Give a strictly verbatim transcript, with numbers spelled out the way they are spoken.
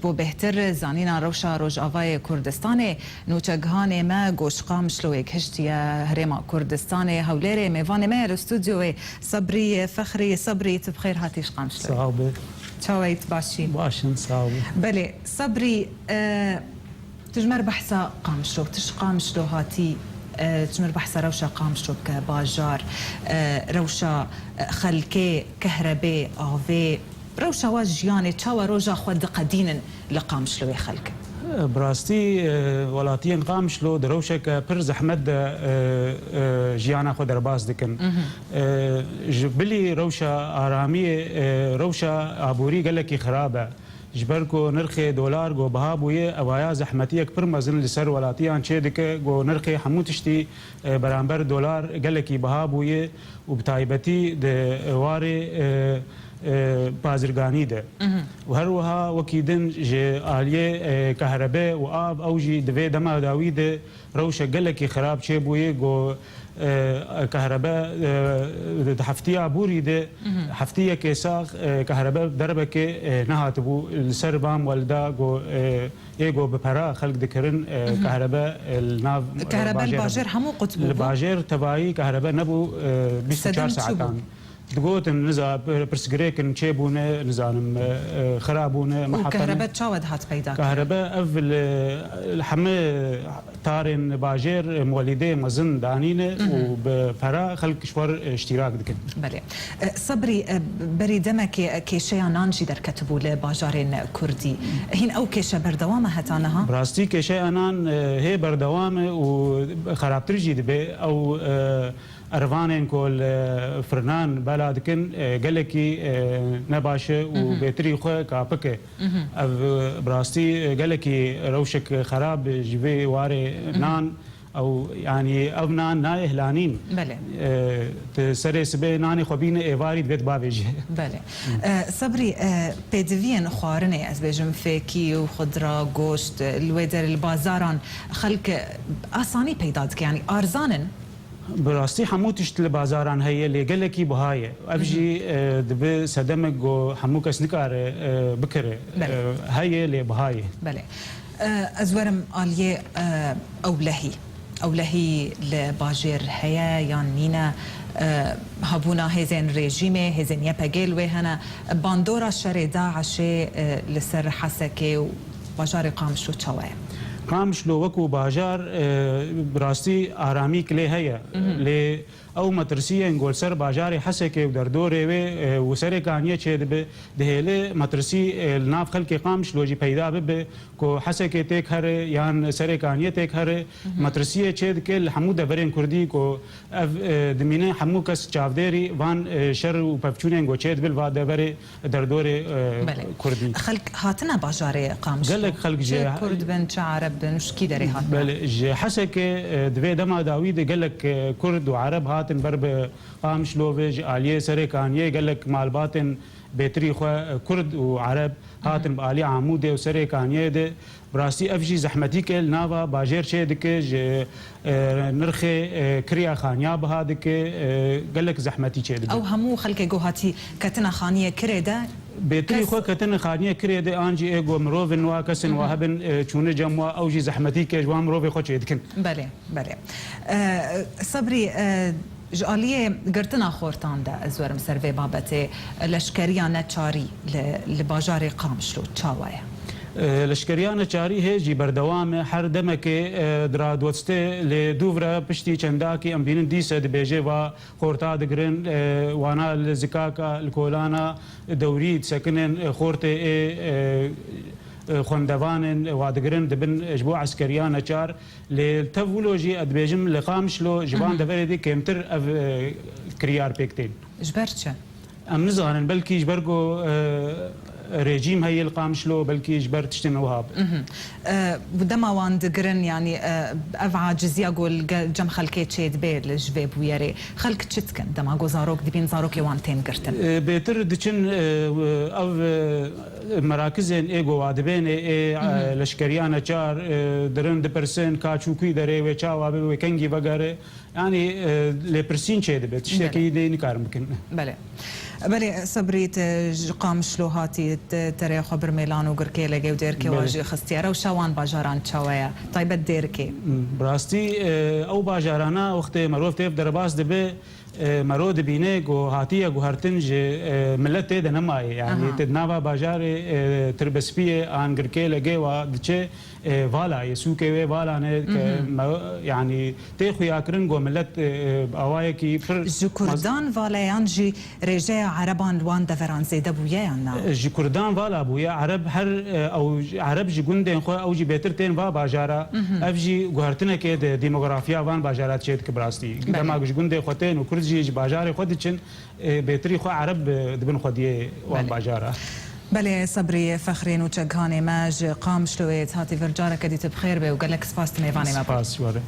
Bo bêhtir zanîna rewşa Rojavayê Kurdistanê, nûçegihanê me ku ji Qamişloyê gihiştiye Herêma Kurdistanê, Hewlêrê, mêvanê me ye li stûdyoyê Sebrî Fexrî. Sebrî, tu bi xêr hatî ji Qamişloyê. Sax be. Çawa yî, tu baş î? Baş im, sax be. Belê, Sebrî, e, tu ji me re behsa Qamişlo, tu ji Qamişlo hatî, e, tu ji me re behsa rewşa Qamişlo bike, bajar, e, rewşa, e, xelkê, kehrebê, avê, rewşa wa jiyanê, çawa roja xwe diqedînin li Qamişloyê xelk? Bi rastî, e, welatiyên Qamişlo di rewşeke pir zehmet de, e, e, jiyana xwe derbas dikin. E, ji bilî rewşa aramiyê, e, rewşa aborî gelekî xirab e. Ji ber ku nirxê dolar ku biha bûye, evaya zehmetiyek pir mezin li ser welatiyan çêdike, ku nirxê hemû tiştî, e, beramber dolar gelekî biha bûye û bi taybetî di warê, e, e, bazirganî de. Û her wiha wekî din ji aliyê, e, kehrebe û av, ew jî di vê dema dawî de rewşek gelekî xirab çêbûye, ku, e, kehrebe, e, di heftiya borî de, heftiyekê sax, e, kehrebe derbekê, e, nehatibû li ser van welida, ku, e, ê ku bi pera xelk dikirin, e, kehrebe, e, li nav, e, Kehrebe li bajêr hemû qut bû? Li bajêr tevayî kehrebe nebû, e, bîst û çar saetan. Digotin, niza-, pirsgirêkin çêbûne, nizanim, e, e, xira bûne, û mehefen. Kehrebe çawa dihat peyda kirin? Kehrebe ev li, li hemî tarên bajêr, e, muwelîdê mezin danîne û bi pera xelk ji xwe re, e, îştîrak dikin. Belê. E, Sebrî, e, berî demekê, e, kêşeya nan jî derketibû li bajarên kurdî. Hîn ew kêşe berdewam e heta niha? Bi rastî kêşeya nan, e, hê berdewam e û xerabtir jî dibe. Ew, e, Ervanên ku li firinan bela dikin, e, gelekî, e, nebaş e û bêtirî xwe kapik e. Ev, e, bi rastî, e, gelekî rewşek xerab ji vê warê nan, ew, yanî ev nan nayê hilanîn. Belê. E, tu serê sibê nanê xwe bîne êvarî divê tu bavêjî. Belê. E, Sebrî, e, pêdiviyên xwarinê, ez bêjim fêkî û xudra, goşt, e, li wê derê li bazaran xelk, e, asanî peyda dike, yanî arzan in? Bi rastî hemû tişt li bazaran heye, lê gelekî biha ye. Ev jî, e, dibe sedemek ku hemû kes nikare, e, bikire. Belê. E, heye, lê biha ye. Belê. E, ez werim aliyê, e, ewlehî. Ewlehî li bajêr heye yan nîne? E, hebûna hêzên rejîmê, hêzên Y P G li wê hene. Bandora şerê DAIŞê, e, li ser Hesekê û bajarê Qamişlo çawa ye? Qamişlo wekû bajar, e, bi rastî aramîk lê heye. Lê ew metirsiyên ku li ser bajarê Hesekê û derdorê wê, e, û Serê Kaniyê çêdibe, dihêle metirsî, e, li nav xelkê Qamişlo jî peyda bibe ku Hesekê têk here yan Serê Kaniyê têk here, metirsiyê çêdike li hemû deverên kurdî ku ev, e, dimîne hemû kes çavdêrî van, e, şer û pevçûnên ku çêdibe li va deverê derdorê, e, Belê. Kurdî. Xelk hatine bajarê Qamişlo? Gelek xelk jî. Çi kurd bin, çi ereb bin, ji kî derê hatine? Belê, ji Hesekê, e, di vê dema dawî de gelek, e, kurd û ereb hatin ber bi Qamişlo ve, ji aliyê Serê Kaniyê gelek malbatên bêtirî xwe, e, kurd û ereb hatin bi alî Amûdê û Serê Kaniyê de. Bi rastî ev jî zehmetîk e, li nava bajêr çê dike, ji, e, nirxê, e, kiriya xaniya biha dike, e, gelek zehmetî çê dibe. Ew hemû xelkê ku hatî ketine xaniyê kirê de? Bêtirî kes xwe ketine xaniyê kirê de, an jî ê ku mirovên wa, kesên wa hebin, e, çûne cem wa, ew jî zehmetîk e, ji wan mirovê xwe çê dikin. Belê, belê. E, Sebrî, e, Ji aliyê girtina xortan de ez werim ser vê babetê, leşkeriya neçarî li, li bajarê Qamişlo çawa ye? E, leşkeriya neçarî hê jî berdewam e. Her demekê, e, di radweste lê dûv re piştî çendakî em bînin dîse dibêje va xorta digirin, e, wana li zikaka, li kolana dewrî disekinin, e, xortê ê, e, e, xwendevanên wa digirin dibin ji bo eskeriya neçar. Lê tev wilo jî ez dibêjim li Qamişlo ji van deverê dî kêmtir ev, e, kiryar pêk tên. Ji ber çi? Em nizanin, belkî ji ber ku, e, rejîm heye li Qamişlo, belkî ji ber tiştên wiha be. E, dema wan digirin, yanî, e, ev aciziya ku li gel, cem xelkê çêdibe li ji vê bûyerê, xelk çi dikin? Dema ku zarok dibîn, zarokê wan tên girtin. E, bêtir diçin, e, ev, e, merakizên ê ku wa dibênê, ê, e, leşkeriya neçar, e, dirin dipirsin, ka çû kû derê, wê çawa be, wê kengî vegere. Yanî, e, lêpirsîn çêdibe, tiştekî dê nikarin bikin. Belê. Belê, Sebrî, tu ji Qamişlo hatî, tu terê xwe bir Mêlan û Girkêlegê û Dêrkê wa Belê. jî xistiye. Rewşa wan bajaran çawa ye? Taybet Dêrkê. Bi rastî, e, ew bajarana wextê merov têv derbas dibe, e, mero dibîne ku hatiye guhertin ji, e, millet tê de nemaye. Yani Aha. te di nava bajarê, e, Tirbespiyê an Girkêlegê wa diçe, e, vala ye, sûkê wê vala ne ke Mhm. me, yani tê xuyakirin ku millet, e, e, awayekî pir Ji maz- Kurdan vala yan jî rêjeya Ereban li wan deveran zêde bûye yan na? Ji Kurdan vala bûye. Ereb her, e, ew, Ereb ji gundên xwe ew jî bêtir tên va bajara. Mhm. Ev jî guhertinekê di demografiya van bajara çê dike bi rastî. Belê. Dema ji gundê xwe tên û Kurd jî ji bajarê xwe diçin, e, bêtirî xwe Ereb, e, dibin xwediyê wan Belê. bajara. Belê, Sebrî Fexrî nûçeghanê me ji Qamişloyê hatî vir careke dî tu bi xêr be û gelek spas tu mêvanê me bû. Spas, were.